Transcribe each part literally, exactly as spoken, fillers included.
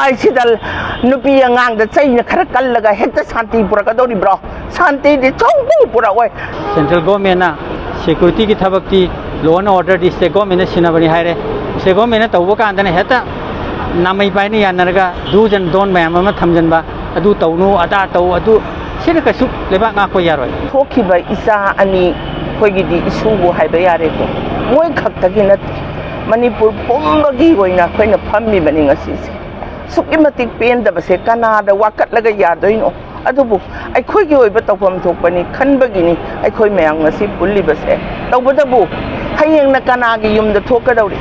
ꯍꯥꯏꯁꯤꯗ ꯅꯨꯄꯤ ꯑꯉꯥꯡꯗ ꯆꯩꯅ ꯈꯔ ꯀꯜꯂꯒ ꯍꯦꯛꯇ ꯁꯥꯟꯇꯤ ꯄꯨꯔꯛꯀꯗꯧꯔꯤꯕ꯭ꯔꯣ? ꯁꯥꯟꯇꯤꯗꯤ ꯁꯨꯡꯄꯨ ꯄꯨꯔꯛꯑꯣꯏ꯫ Central Government ꯅ security ꯒꯤ ꯊꯕꯛꯇꯤ, law and order D state government ꯅ ꯁꯤꯟꯅꯕꯅꯤ ꯍꯥꯏꯔꯦ꯫ State government ꯅ ꯇꯧꯕ ꯀꯥꯟꯗꯅ ꯍꯦꯛꯇ ꯅꯥꯃꯩ ꯄꯥꯏꯅ ꯌꯥꯅꯔꯒ do's and don't ꯃꯌꯥꯝ ꯑꯃ ꯊꯝꯖꯤꯟꯕ, ꯑꯗꯨ ꯇꯧꯅꯨ, ꯑꯗꯥ ꯇꯧ, ꯑꯗꯨ, ꯁꯤꯅ ꯀꯩꯁꯨ ꯂꯩꯕꯥꯛ ꯉꯥꯛꯄ ꯌꯥꯔꯣꯏ꯫ ꯊꯣꯛꯈꯤꯕ ꯏꯆꯥ ꯑꯅꯤ, ꯑꯩꯈꯣꯏꯒꯤꯗꯤ ꯏꯁꯨꯕꯨ ꯍꯥꯏꯕ ꯌꯥꯔꯦꯀꯣ, ꯃꯣꯏ ꯈꯛꯇꯒꯤ ꯅꯠꯇꯦ, ꯃꯅꯤꯄꯨꯔ ꯄꯨꯝꯕꯒꯤ ꯑꯣꯏꯅ ꯑꯩꯈꯣꯏꯅ ꯐꯝꯃꯤꯕꯅꯤ ꯉꯁꯤꯁꯦ꯫ ꯑꯁꯨꯛꯀꯤ ꯃꯇꯤꯛ ꯄꯦꯟꯗꯕꯁꯦ ꯀꯅꯥꯗ ꯋꯥꯀꯠꯂꯒ ꯌꯥꯗꯣꯏꯅꯣ? ꯑꯗꯨꯕꯨ ꯑꯩꯈꯣꯏꯒꯤ ꯑꯣꯏꯕ ꯇꯧꯐꯝ ꯊꯣꯛꯄꯅꯤ ꯈꯟꯕꯒꯤꯅꯤ ꯑꯩꯈꯣꯏ ꯃꯌꯥꯝ ꯉꯁꯤ ꯄꯨꯜꯂꯤꯕꯁꯦ꯫ ꯇꯧꯕꯇꯕꯨ ꯍꯌꯦꯡꯅ ꯀꯅꯥꯒꯤ ꯌꯨꯝꯗ ꯊꯣꯛꯀꯗꯧꯔꯤ?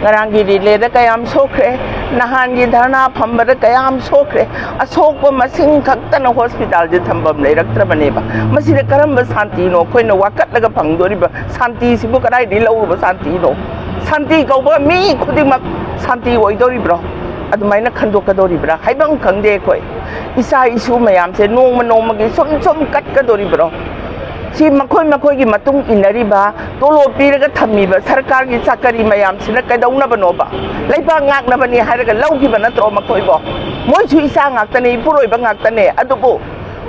ꯉꯔꯥꯡꯒꯤ relay ꯗ ꯀꯌꯥꯝ ꯁꯣꯛꯈ꯭ꯔꯦ, ꯅꯍꯥꯟꯒꯤ ꯙꯔꯅꯥ ꯐꯝꯕꯗ ꯀꯌꯥꯝ ꯁꯣꯛꯈ꯭ꯔꯦ, ꯑꯁꯣꯛꯄ ꯃꯁꯤꯡ ꯈꯛꯇꯅ hospital ꯁꯦ ꯊꯝꯐꯝ ꯂꯩꯔꯛꯇ꯭ꯔꯕꯅꯦꯕ꯫ ꯃꯁꯤꯗ ꯀꯔꯝꯕ ꯁꯥꯟꯇꯤꯅꯣ ꯑꯩꯈꯣꯏꯅ ꯋꯥꯀꯠꯂꯒ ꯐꯪꯗꯣꯔꯤꯕ? ꯁꯥꯟꯇꯤꯁꯤꯕꯨ ꯀꯗꯥꯏꯗꯒꯤ ꯂꯧꯔꯨꯕ ꯁꯥꯟꯇꯤꯅꯣ? ꯁꯥꯟꯇꯤ ꯀꯧꯕ ꯃꯤ ꯈꯨꯗꯤꯡꯃꯛ ꯁꯥꯟꯇꯤ ꯑꯣꯏꯗꯧꯔꯤꯕ꯭ꯔꯣ? ꯑꯗꯨꯃꯥꯏꯅ ꯈꯟꯗꯣꯛꯀꯗꯧꯔꯤꯕ꯭ꯔꯥ ꯍꯥꯏꯕ ꯑꯃ ꯈꯪꯗꯦ꯫ ꯑꯩꯈꯣꯏ ꯏꯆꯥ ꯏꯁꯨ ꯃꯌꯥꯝꯁꯦ ꯅꯣꯡꯃ ꯅꯣꯡꯃꯒꯤ ꯁꯨꯝ ꯁꯨꯝ ꯀꯠꯀꯗꯧꯔꯤꯕ꯭ꯔꯣ? ꯁꯤ ꯃꯈꯣꯏ ꯃꯈꯣꯏꯒꯤ ꯃꯇꯨꯡ ꯏꯟꯅꯔꯤꯕ, ꯇꯣꯂꯣꯞ ꯄꯤꯔꯒ ꯊꯝꯃꯤꯕ ꯁꯔꯀꯥꯔꯒꯤ ꯆꯥꯀꯔꯤ ꯃꯌꯥꯝꯁꯤꯅ ꯀꯩꯗꯧꯅꯕꯅꯣꯕ? ꯂꯩꯕꯥꯛ ꯉꯥꯛꯅꯕꯅꯤ ꯍꯥꯏꯔꯒ ꯂꯧꯈꯤꯕ ꯅꯠꯇ꯭ꯔꯣ ꯃꯈꯣꯏꯕꯣ? ꯃꯣꯏꯁꯨ ꯏꯆꯥ ꯉꯥꯛꯇꯅꯦ, ꯏꯄꯨꯔꯣꯏꯕ ꯉꯥꯛꯇꯅꯦ꯫ ꯑꯗꯨꯕꯨ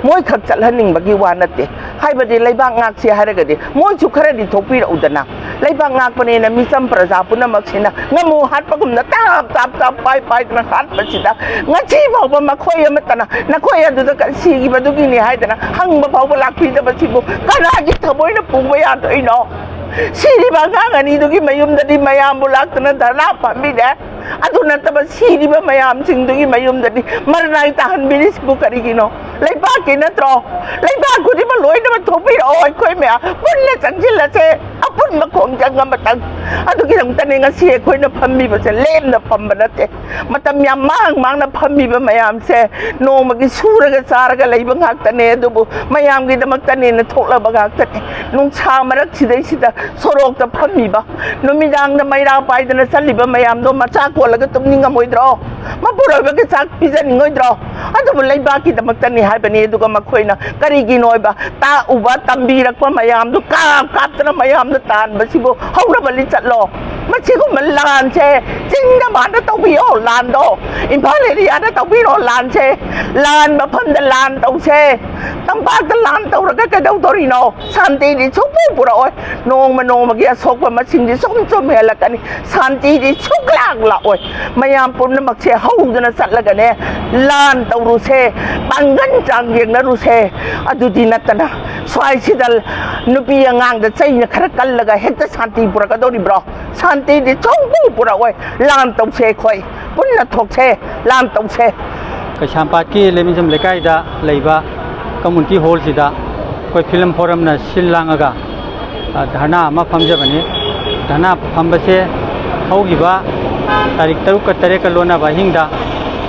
ꯃꯣꯏꯈꯛ ꯆꯠꯍꯟꯅꯤꯡꯕꯒꯤ ꯋꯥ ꯅꯠꯇꯦ꯫ ꯍꯥꯏꯕꯗꯤ ꯂꯩꯕꯥꯛ ꯉꯥꯛꯁꯤ ꯍꯥꯏꯔꯒꯗꯤ ꯃꯣꯏꯁꯨ ꯈꯔꯗꯤ ꯊꯣꯛꯄꯤꯔꯛꯎꯗꯅ꯫ ꯂꯩꯕꯥꯛ ꯉꯥꯛꯄꯅꯦꯅ ꯃꯤꯆꯝ ꯄ꯭ꯔꯖꯥ ꯄꯨꯝꯅꯃꯛꯁꯤꯅ ꯉꯥꯃꯨ ꯍꯥꯠꯄꯒꯨꯝꯅ ꯇꯥꯞ ꯇꯥꯞ ꯇꯥꯞ ꯄꯥꯏ ꯄꯥꯏꯗꯅ ꯍꯥꯠꯄꯁꯤꯗ ꯉꯁꯤ ꯐꯥꯎꯕ ꯃꯈꯣꯏ ꯑꯃꯠꯇꯅ ꯅꯈꯣꯏ ꯑꯗꯨꯗ ꯀ-, ꯁꯤꯈꯤꯕꯗꯨꯒꯤꯅꯤ ꯍꯥꯏꯗꯅ ꯍꯪꯕ ꯐꯥꯎꯕ ꯂꯥꯛꯄꯤꯗꯕꯁꯤꯕꯨ ꯀꯅꯥꯒꯤ ꯊꯃꯣꯏꯅ ꯄꯨꯕ ꯌꯥꯗꯣꯏꯅꯣ? ꯁꯤꯔꯤꯕ ꯑꯉꯥꯡ ꯑꯅꯤꯗꯨꯒꯤ ꯃꯌꯨꯝꯗꯗꯤ ꯃꯌꯥꯝꯕꯨ ꯂꯥꯛꯇꯅ ꯙꯔꯅꯥ ꯐꯝꯃꯤꯅꯦ꯫ ꯑꯗꯨ ꯅꯠꯇꯕ ꯁꯤꯔꯤꯕ ꯃꯌꯥꯝꯁꯤꯡꯗꯨꯒꯤ ꯃꯌꯨꯝꯗꯗꯤ ꯃꯔꯅꯥꯏ ꯇꯥꯍꯟꯕꯤꯔꯤꯁꯤꯕꯨ ꯀꯔꯤꯒꯤꯅꯣ? ꯂꯩꯕꯥꯛꯀꯤ ꯅꯠꯇ꯭ꯔꯣ? ꯂꯩꯕꯥꯛ ꯈꯨꯗꯤꯡꯃꯛ ꯂꯣꯏꯅꯃꯛ ꯊꯣꯛꯄꯤꯔꯛꯑꯣ, ꯑꯩꯈꯣꯏ ꯃꯌꯥꯝ ꯄꯨꯟꯅ ꯆꯪꯁꯤꯜꯂꯁꯦ꯫ ꯑꯄꯨꯟꯕ ꯈꯣꯡꯖꯪ ꯑꯃꯇꯪ꯫ ꯑꯗꯨꯒꯤꯗꯃꯛꯇꯅꯦ ꯉꯁꯤ ꯑꯩꯈꯣꯏꯅ ꯐꯝꯃꯤꯕꯁꯦ, ꯂꯦꯝꯅ ꯐꯝꯕ ꯅꯠꯇꯦ꯫ ꯃꯇꯝ ꯌꯥꯝ ꯃꯥꯡ ꯃꯥꯡꯅ ꯐꯝꯃꯤꯕ ꯃꯌꯥꯝꯁꯦ ꯅꯣꯡꯃꯒꯤ ꯁꯨꯔꯒ ꯆꯥꯔꯒ ꯂꯩꯕ ꯉꯥꯛꯇꯅꯦ, ꯑꯗꯨꯕꯨ ꯃꯌꯥꯝꯒꯤꯗꯃꯛꯇꯅꯦꯅ ꯊꯣꯛꯂꯕ ꯉꯥꯛꯇꯅꯦ꯫ ꯅꯨꯡꯁꯥ ꯃꯔꯛꯁꯤꯗꯩꯁꯤꯗ ꯁꯣꯔꯣꯛꯇ ꯐꯝꯃꯤꯕ, ꯅꯨꯃꯤꯗꯥꯡꯗ ꯃꯩꯔꯥ ꯄꯥꯏꯗꯅ ꯆꯠꯂꯤꯕ ꯃꯌꯥꯝꯗꯣ ꯃꯆꯥ ꯀꯣꯜꯂꯒ ꯇꯨꯝꯅꯤꯡꯉꯝꯃꯣꯏꯗ꯭ꯔꯣ? ꯃꯄꯨꯔꯣꯏꯕꯒꯤ ꯆꯥꯛ ꯄꯤꯖꯅꯤꯡꯉꯣꯏꯗ꯭ꯔꯣ? ꯑꯗꯨꯕꯨ ꯂꯩꯕꯥꯛꯀꯤꯗꯃꯛꯇꯅꯤ ꯍꯥꯏꯕꯅꯤ꯫ ꯑꯗꯨꯒ ꯃꯈꯣꯏꯅ ꯀꯔꯤꯒꯤꯅꯣ ꯍꯥꯏꯕ, ꯇꯥꯛꯎꯕ, ꯇꯝꯕꯤꯔꯛꯄ ꯃꯌꯥꯝꯗꯨ ꯀꯥꯞ ꯀꯥꯞꯇꯅ ꯃꯌꯥꯝꯗ ꯇꯥꯟꯕꯁꯤꯕꯨ ꯍꯧꯅꯕ ꯂꯤꯆꯠꯂꯣ? ꯃꯁꯤꯒꯨꯝꯕ ꯂꯥꯟꯁꯦ ꯆꯤꯡꯗ ꯃꯥꯅ ꯇꯧꯕꯤꯌꯣ, ꯂꯥꯟꯗꯣ ꯏꯝꯐꯥꯜ ꯑꯦꯔꯤꯌꯥꯗ ꯇꯧꯕꯤꯔꯣ꯫ ꯂꯥꯟꯁꯦ, ꯂꯥꯟ ꯃꯐꯝꯗ ꯂꯥꯟ ꯇꯧꯁꯦ꯫ ꯇꯝꯄꯥꯛꯇ ꯂꯥꯟ ꯇꯧꯔꯒ ꯀꯩꯗꯧꯗꯣꯔꯤꯅꯣ? ꯁꯥꯟꯇꯤꯗꯤ ꯁꯨꯡꯄꯨ ꯄꯨꯔꯛꯑꯣꯏ꯫ ꯅꯣꯡꯃ ꯅꯣꯡꯃꯒꯤ ꯑꯁꯣꯛꯄ ꯃꯁꯤꯡꯗꯤ ꯁꯨꯝ ꯁꯨꯝ ꯍꯦꯜꯂꯛꯀꯅꯤ꯫ ꯁꯥꯟꯇꯤꯗꯤ ꯁꯨꯡꯂꯥꯛ ꯂꯥꯛꯑꯣꯏ꯫ ꯃꯌꯥꯝ ꯄꯨꯝꯅꯃꯛꯁꯦ ꯍꯧꯗꯅ ꯆꯠꯂꯒꯅꯦ, ꯂꯥꯟ ꯇꯧꯔꯨꯁꯦ, ꯄꯥꯡꯒꯟ ꯆꯥꯡ ꯌꯦꯡꯅꯔꯨꯁꯦ꯫ ꯑꯗꯨꯗꯤ ꯅꯠꯇꯅ ꯁ꯭ꯋꯥꯏꯁꯤꯗ ꯅꯨꯄꯤ ꯑꯉꯥꯡꯗ ꯆꯩꯅ ꯈꯔ ꯀꯜꯂꯒ ꯍꯦꯛꯇ ꯁꯥꯟꯇꯤ ꯄꯨꯔꯛꯀꯗꯧꯔꯤꯕ꯭ꯔꯣ? ꯁꯥꯟꯇꯤꯗꯤ ꯁꯨꯡꯄꯨ ꯄꯨꯔꯛꯑꯣꯏ꯫ ꯂꯥꯟ ꯇꯧꯁꯦ, ꯑꯩꯈꯣꯏ ꯄꯨꯟꯅ ꯊꯣꯛꯁꯦ, ꯂꯥꯟ ꯇꯧꯁꯦ꯫ ꯀꯩꯁꯥꯝꯄꯥꯠꯀꯤ ꯂꯩꯃꯖꯝ ꯂꯩꯀꯥꯏꯗ ꯂꯩꯕ ꯀꯝꯃꯨꯅꯤꯇꯤ ꯍꯣꯜꯁꯤꯗ ꯑꯩꯈꯣꯏ ꯐꯤꯂꯝ ꯐꯣꯔꯝꯅ ꯁꯤꯜ ꯂꯥꯡꯉꯒ, ꯑ, ꯙꯔꯅꯥ ꯑꯃ ꯐꯝꯖꯕꯅꯤ꯫ ꯙꯔꯅꯥ ꯐꯝꯕꯁꯦ ꯍꯧꯈꯤꯕ ꯇꯥꯔꯤꯛ ꯇꯔꯨꯛꯀ ꯇꯔꯦꯠꯀ ꯂꯣꯟꯅꯕ ꯑꯍꯤꯡꯗ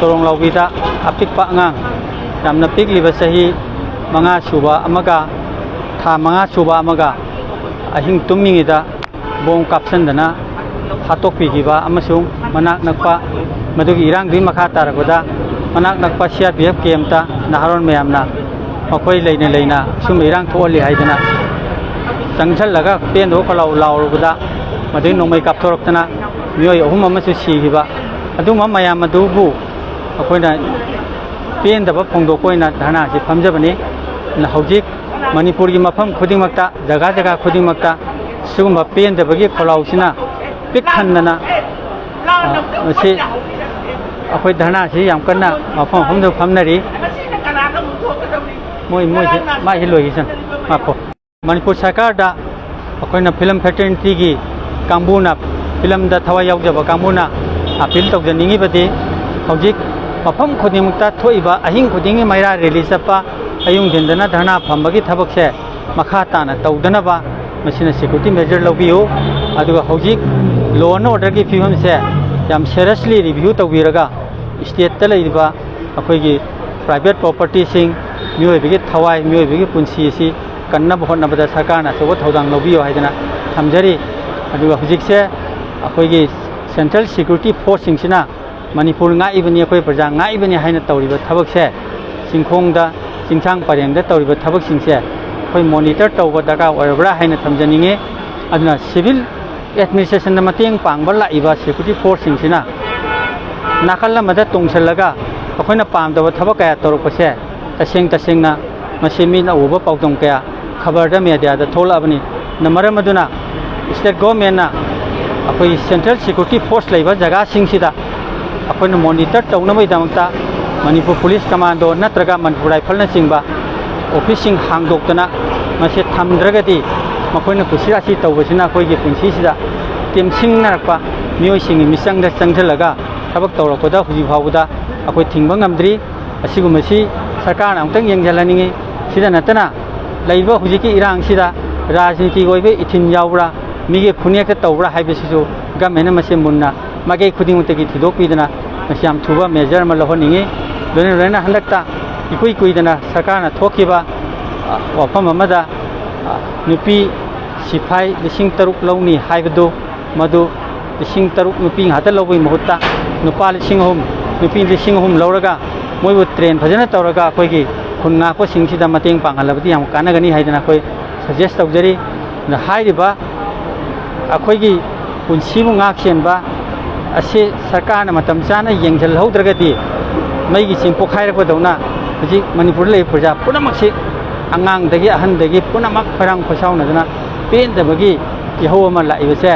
ꯇꯣꯔꯣꯡ ꯂꯥꯎꯕꯤꯗ ꯑꯄꯤꯛꯄ ꯑꯉꯥꯡ, ꯌꯥꯝꯅ ꯄꯤꯛꯂꯤꯕ, ꯆꯍꯤ ꯃꯉꯥ ꯁꯨꯕ ꯑꯃꯒ ꯊꯥ ꯃꯉꯥ ꯁꯨꯕ ꯑꯃꯒ ꯑꯍꯤꯡ ꯇꯨꯝꯃꯤꯉꯩꯗ ꯕꯣꯝ ꯀꯥꯞꯁꯤꯟꯗꯅ ꯍꯥꯠꯇꯣꯛꯄꯤꯈꯤꯕ ꯑꯃꯁꯨꯡ ꯃꯅꯥꯛ ꯅꯛꯄ, ꯃꯗꯨꯒꯤ ꯏꯔꯥꯡꯗꯨꯒꯤ ꯃꯈꯥ ꯇꯥꯔꯛꯄꯗ ꯃꯅꯥꯛ ꯅꯛꯄ ꯁꯤ ꯑꯥꯔ ꯄꯤ ꯑꯦꯐ ꯀꯦꯝꯞꯇ ꯅꯍꯥꯔꯣꯜ ꯃꯌꯥꯝꯅ ꯃꯈꯣꯏ ꯂꯩꯅ ꯂꯩꯅ ꯑꯁꯨꯝꯕ ꯏꯔꯥꯡ ꯊꯣꯛꯍꯜꯂꯤ ꯍꯥꯏꯗꯅ ꯆꯪꯁꯤꯜꯂꯒ ꯄꯦꯟꯗꯕ ꯈꯣꯜꯂꯥꯎ ꯂꯥꯎꯔꯨꯕꯗ ꯃꯗꯨꯒꯤ ꯅꯣꯡꯃꯩ ꯀꯥꯞꯊꯣꯔꯛꯇꯅ ꯃꯤꯑꯣꯏ ꯑꯍꯨꯝ ꯑꯃꯁꯨ ꯁꯤꯈꯤꯕ꯫ ꯑꯗꯨꯒꯨꯝꯕ ꯃꯌꯥꯝ ꯑꯗꯨꯕꯨ ꯑꯩꯈꯣꯏꯅ ꯄꯦꯟꯗꯕ ꯐꯣꯡꯗꯣꯛꯄ ꯑꯣꯏꯅ ꯙꯔꯅꯥꯁꯤ ꯐꯝꯖꯕꯅꯤ꯫ ꯑꯗꯨꯅ ꯍꯧꯖꯤꯛ ꯃꯅꯤꯄꯨꯔꯒꯤ ꯃꯐꯝ ꯈꯨꯗꯤꯡꯃꯛꯇ, ꯖꯒꯥ ꯖꯒꯥ ꯈꯨꯗꯤꯡꯃꯛꯇ ꯁꯤꯒꯨꯝꯕ ꯄꯦꯟꯗꯕꯒꯤ ꯈꯣꯜꯂꯥꯎꯁꯤꯅ ꯄꯤꯛ ꯊꯟꯗꯅ, ꯑ, ꯃꯁꯤ ꯑꯩꯈꯣꯏ ꯙꯔꯅꯥꯁꯤ ꯌꯥꯝ ꯀꯟꯅ ꯃꯐꯝ ꯃꯐꯝꯗ ꯐꯝꯅꯔꯤ꯫ ꯃꯣꯏ, ꯃꯣꯏꯁꯦ, ꯃꯥꯏꯁꯦ ꯂꯣꯏꯈꯤꯁꯅꯨ꯫ ꯉꯥꯏꯈꯣ꯫ ꯃꯅꯤꯄꯨꯔ ꯁꯔꯀꯥꯔꯗ ꯑꯩꯈꯣꯏꯅ ꯐꯤꯂꯝ ꯐ꯭ꯔꯦꯇꯔꯅꯤꯇꯤꯒꯤ ꯀꯥꯡꯕꯨꯅ, ꯐꯤꯂꯝꯗ ꯊꯋꯥꯏ ꯌꯥꯎꯖꯕ ꯀꯥꯡꯕꯨꯅ ꯑꯄꯤꯜ ꯇꯧꯖꯅꯤꯡꯉꯤꯕꯗꯤ, ꯍꯧꯖꯤꯛ ꯃꯐꯝ ꯈꯨꯗꯤꯡꯃꯛꯇ ꯊꯣꯛꯏꯕ ꯑꯍꯤꯡ ꯈꯨꯗꯤꯡꯒꯤ ꯃꯩꯔꯥ ꯔꯦꯂꯤ ꯆꯠꯄ, ꯑꯌꯨꯛ ꯅꯨꯡꯊꯤꯟꯗꯅ ꯙꯔꯅꯥ ꯐꯝꯕꯒꯤ ꯊꯕꯛꯁꯦ ꯃꯈꯥ ꯇꯥꯅ ꯇꯧꯗꯅꯕ ꯃꯁꯤꯅ ꯁꯦꯀ꯭ꯌꯨꯔꯤꯇꯤ ꯃꯦꯖꯔ ꯂꯧꯕꯤꯌꯨ꯫ ꯑꯗꯨꯒ ꯍꯧꯖꯤꯛ law and order ꯒꯤ ꯐꯤꯕꯝꯁꯦ ꯌꯥꯝ seriously review ꯇꯧꯕꯤꯔꯒ, ꯁ꯭ꯇꯦꯠꯇ ꯂꯩꯔꯤꯕ ꯑꯩꯈꯣꯏꯒꯤ ꯄ꯭ꯔꯥꯏꯚꯦꯠ ꯄ꯭ꯔꯣꯄꯔꯇꯤꯁꯤꯡ, ꯃꯤꯑꯣꯏꯕꯒꯤ ꯊꯋꯥꯏ, ꯃꯤꯑꯣꯏꯕꯒꯤ ꯄꯨꯟꯁꯤ ꯑꯁꯤ ꯀꯟꯅꯕ ꯍꯣꯠꯅꯕꯗ ꯁꯔꯀꯥꯔꯅ ꯑꯆꯧꯕ ꯊꯧꯗꯥꯡ ꯂꯧꯕꯤꯌꯨ ꯍꯥꯏꯗꯅ ꯊꯝꯖꯔꯤ꯫ ꯑꯗꯨꯒ ꯍꯧꯖꯤꯛꯁꯦ ꯑꯩꯈꯣꯏꯒꯤ ꯁꯦꯟꯇ꯭ꯔꯦꯜ ꯁꯦꯀ꯭ꯌꯨꯔꯤꯇꯤ ꯐꯣꯔꯁꯁꯤꯡꯁꯤꯅ ꯃꯅꯤꯄꯨꯔ ꯉꯥꯛꯏꯕꯅꯤ, ꯑꯩꯈꯣꯏ ꯄ꯭ꯔꯖꯥ ꯉꯥꯛꯏꯕꯅꯤ ꯍꯥꯏꯅ ꯇꯧꯔꯤꯕ ꯊꯕꯛꯁꯦ, ꯆꯤꯡꯈꯣꯡꯗ, ꯆꯤꯡꯁꯥꯡ ꯄꯔꯦꯡꯗ ꯇꯧꯔꯤꯕ ꯊꯕꯛꯁꯤꯡꯁꯦ ꯑꯩꯈꯣꯏ ꯃꯣꯅꯤꯇꯔ ꯇꯧꯕ ꯗꯔꯀꯥꯔ ꯑꯣꯏꯔꯕ꯭ꯔꯥ ꯍꯥꯏꯅ ꯊꯝꯖꯅꯤꯡꯉꯤ꯫ ꯑꯗꯨꯅ ꯁꯤꯚꯤꯜ ꯑꯦꯗꯃꯤꯅꯤꯁꯇ꯭ꯔꯦꯁꯟꯗ ꯃꯇꯦꯡ ꯄꯥꯡꯕ ꯂꯥꯛꯏꯕ ꯁꯦꯀ꯭ꯌꯨꯔꯤꯇꯤ ꯐꯣꯔꯁꯁꯤꯡꯁꯤꯅ ꯅꯥꯀꯜ ꯑꯃꯗ ꯇꯣꯡꯁꯤꯜꯂꯒ ꯑꯩꯈꯣꯏꯅ ꯄꯥꯝꯗꯕ ꯊꯕꯛ ꯀꯌꯥ ꯇꯧꯔꯛꯄꯁꯦ, ꯇꯁꯦꯡ ꯇꯁꯦꯡꯅ ꯃꯁꯤ ꯃꯤꯠꯅ ꯎꯕ ꯄꯥꯎꯗꯝ ꯀꯌꯥ ꯈꯕꯔꯗ, ꯃꯦꯗꯤꯌꯥꯗ ꯊꯣꯛꯂꯛꯑꯕꯅꯤ꯫ ꯑꯗꯨꯅ ꯃꯔꯝ ꯑꯗꯨꯅ ꯁ꯭ꯇꯦꯠ ꯒꯣꯔꯃꯦꯟꯅ ꯑꯩꯈꯣꯏꯒꯤ ꯁꯦꯟꯇ꯭ꯔꯦꯜ ꯁꯦꯀ꯭ꯌꯨꯔꯤꯇꯤ ꯐꯣꯔꯁ ꯂꯩꯕ ꯖꯒꯥꯁꯤꯡꯁꯤꯗ ꯑꯩꯈꯣꯏꯅ ꯃꯣꯅꯤꯇꯔ ꯇꯧꯅꯕꯒꯤꯗꯃꯛꯇ ꯃꯅꯤꯄꯨꯔ ꯄꯨꯂꯤꯁ ꯀꯃꯥꯟꯗꯣ ꯅꯠꯇ꯭ꯔꯒ ꯃꯅꯤꯄꯨꯔ ꯔꯥꯏꯐꯜꯅꯆꯤꯡꯕ ꯑꯣꯐꯤꯁꯁꯤꯡ ꯍꯥꯡꯗꯣꯛꯇꯅ ꯃꯁꯤ ꯊꯝꯗ꯭ꯔꯒꯗꯤ, ꯃꯈꯣꯏꯅ ꯀꯨꯁꯤꯔꯥꯁꯤ ꯇꯧꯕꯁꯤꯅ ꯑꯩꯈꯣꯏꯒꯤ ꯄꯨꯟꯁꯤꯁꯤꯗ ꯇꯦꯝꯁꯤꯡꯅꯔꯛꯄ ꯃꯤꯑꯣꯏꯁꯤꯡꯒꯤ ꯃꯤꯆꯪꯗ ꯆꯪꯁꯤꯜꯂꯒ ꯊꯕꯛ ꯇꯧꯔꯛꯄꯗ ꯍꯧꯖꯤꯛ ꯐꯥꯎꯕꯗ ꯑꯩꯈꯣꯏ ꯊꯤꯡꯕ ꯉꯝꯗ꯭ꯔꯤ꯫ ꯑꯁꯤꯒꯨꯝꯕꯁꯤ ꯁꯔꯀꯥꯔꯅ ꯑꯃꯨꯛꯇꯪ ꯌꯦꯡꯁꯤꯜꯍꯟꯅꯤꯡꯉꯤ꯫ ꯁꯤꯗ ꯅꯠꯇꯅ ꯂꯩꯔꯤꯕ ꯍꯧꯖꯤꯛꯀꯤ ꯏꯔꯥꯡꯁꯤꯗ ꯔꯥꯖꯅꯤꯇꯤꯒꯤ ꯑꯣꯏꯕ ꯏꯊꯤꯜ ꯌꯥꯎꯕ꯭ꯔꯥ, ꯃꯤꯒꯤ ꯈꯨꯅꯦꯛꯇ ꯇꯧꯕ꯭ꯔꯥ ꯍꯥꯏꯕꯁꯤꯁꯨ ꯒꯃꯦꯟꯅ ꯃꯁꯤ ꯃꯨꯟꯅ ꯃꯥꯏꯀꯩ ꯈꯨꯗꯤꯡꯃꯛꯇꯒꯤ ꯊꯤꯗꯣꯛꯄꯤꯗꯅ ꯃꯁꯤ ꯌꯥꯝ ꯊꯨꯕ ꯃꯦꯖꯔ ꯑꯃ ꯂꯧꯍꯟꯅꯤꯡꯉꯤ꯫ ꯂꯣꯏꯅ ꯂꯣꯏꯅꯅ ꯍꯟꯗꯛꯇ ꯏꯀꯨꯏ ꯀꯨꯏꯗꯅ ꯁꯔꯀꯥꯔꯅ ꯊꯣꯛꯈꯤꯕ, ꯑ, ꯋꯥꯐꯝ ꯑꯃꯗ, ꯑ, ꯅꯨꯄꯤ ꯁꯤꯐꯥꯏ ꯂꯤꯁꯤꯡ ꯇꯔꯨꯛ ꯂꯧꯅꯤ ꯍꯥꯏꯕꯗꯨ, ꯃꯗꯨ ꯂꯤꯁꯤꯡ ꯇꯔꯨꯛ ꯅꯨꯄꯤ ꯉꯥꯛꯇ ꯂꯧꯕꯒꯤ ꯃꯍꯨꯠꯇ ꯅꯨꯄꯥ ꯂꯤꯁꯤꯡ ꯑꯍꯨꯝ, ꯅꯨꯄꯤ ꯂꯤꯁꯤꯡ ꯑꯍꯨꯝ ꯂꯧꯔꯒ ꯃꯣꯏꯕꯨ ꯇ꯭ꯔꯦꯟ ꯐꯖꯅ ꯇꯧꯔꯒ ꯑꯩꯈꯣꯏꯒꯤ ꯈꯨꯟ ꯉꯥꯛꯄꯁꯤꯡꯁꯤꯗ ꯃꯇꯦꯡ ꯄꯥꯡꯍꯜꯂꯕꯗꯤ ꯌꯥꯝ ꯀꯥꯟꯅꯒꯅꯤ ꯍꯥꯏꯗꯅ ꯑꯩꯈꯣꯏ ꯁꯖꯦꯁ ꯇꯧꯖꯔꯤ꯫ ꯑꯗꯨꯅ ꯍꯥꯏꯔꯤꯕ ꯑꯩꯈꯣꯏꯒꯤ ꯄꯨꯟꯁꯤꯕꯨ ꯉꯥꯛ ꯁꯦꯟꯕ ꯑꯁꯤ ꯁꯔꯀꯥꯔꯅ ꯃꯇꯝ ꯆꯥꯅ ꯌꯦꯡꯁꯤꯜꯍꯧꯗ꯭ꯔꯒꯗꯤ, ꯃꯩꯒꯤ ꯆꯦꯡ ꯄꯣꯛꯈꯥꯏꯔꯛꯄꯗꯧꯅ ꯍꯧꯖꯤꯛ ꯃꯅꯤꯄꯨꯔꯗ ꯂꯩꯔꯤꯕ ꯄ꯭ꯔꯖꯥ ꯄꯨꯝꯅꯃꯛꯁꯤ, ꯑꯉꯥꯡꯗꯒꯤ ꯑꯍꯟꯗꯒꯤ ꯄꯨꯝꯅꯃꯛ ꯈꯣꯏꯔꯥꯡ ꯈꯣꯏꯁꯥꯎꯅꯗꯅ ꯄꯦꯟꯗꯕꯒꯤ ꯏꯍꯧ ꯑꯃ ꯂꯥꯛꯏꯕꯁꯦ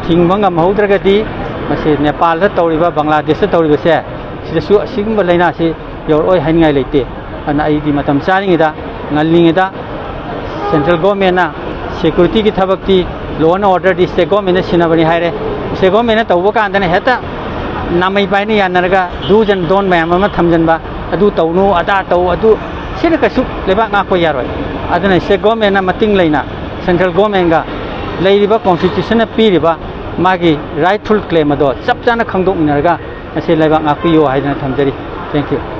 ꯊꯤꯡꯕ ꯉꯝꯍꯧꯗ꯭ꯔꯒꯗꯤ, ꯃꯁꯤ ꯅꯦꯄꯥꯜꯗ ꯇꯧꯔꯤꯕ, ꯕꯪꯒ꯭ꯂꯥꯗꯦꯁꯇ ꯇꯧꯔꯤꯕꯁꯦ, ꯁꯤꯗꯁꯨ ꯑꯁꯤꯒꯨꯝꯕ ꯂꯥꯏꯅꯥꯁꯤ ꯌꯧꯔꯛꯑꯣꯏ ꯍꯥꯏꯅꯤꯡꯉꯥꯏ ꯂꯩꯇꯦ꯫ ꯑꯗꯨꯅ ꯑꯩꯗꯤ ꯃꯇꯝ ꯆꯥꯔꯤꯉꯩꯗ, ꯉꯜꯂꯤꯉꯩꯗ ꯁꯦꯟꯇ꯭ꯔꯦꯜ ꯒꯣꯔꯃꯦꯟꯅ ꯁꯦꯀ꯭ꯌꯨꯔꯤꯇꯤꯒꯤ ꯊꯕꯛꯇꯤ, ꯂꯣ ꯑꯦꯟ ꯑꯣꯔꯗꯔꯗꯤ ꯁ꯭ꯇꯦꯠ ꯒꯣꯔꯃꯦꯟꯅ ꯁꯤꯟꯅꯕꯅꯤ ꯍꯥꯏꯔꯦ꯫ ꯁ꯭ꯇꯦꯠ ꯒꯣꯔꯃꯦꯟꯅ ꯇꯧꯕ ꯀꯥꯟꯗꯅ ꯍꯦꯛꯇ ꯅꯥꯃꯩ ꯄꯥꯏꯅ ꯌꯥꯅꯔꯒ do's and don't ꯃꯌꯥꯝ ꯑꯃ ꯊꯝꯖꯤꯟꯕ, ꯑꯗꯨ ꯇꯧꯅꯨ, ꯑꯗꯥ ꯇꯧ, ꯑꯗꯨ, ꯁꯤꯅ ꯀꯩꯁꯨ ꯂꯩꯕꯥꯛ ꯉꯥꯛꯄ ꯌꯥꯔꯣꯏ꯫ ꯑꯗꯨꯅ ꯁ꯭ꯇꯦꯠ ꯒꯣꯔꯃꯦꯟꯅ ꯃꯇꯤꯡ ꯂꯩꯅ ꯁꯦꯟꯇ꯭ꯔꯦꯜ ꯒꯣꯔꯃꯦꯟꯒ ꯂꯩꯔꯤꯕ ꯀꯣꯟꯁꯇꯤꯇ꯭ꯌꯨꯁꯟꯅ ꯄꯤꯔꯤꯕ ꯃꯥꯒꯤ ꯔꯥꯏꯠꯐꯨꯜ ꯀ꯭ꯂꯦꯝ ꯑꯗꯣ ꯆꯞ ꯆꯥꯅ ꯈꯪꯗꯣꯛꯃꯤꯟꯅꯔꯒ ꯉꯁꯤ ꯂꯩꯕꯥꯛ ꯉꯥꯛꯄꯤꯌꯨ ꯍꯥꯏꯗꯅ ꯊꯝꯖꯔꯤ꯫ Thank you꯫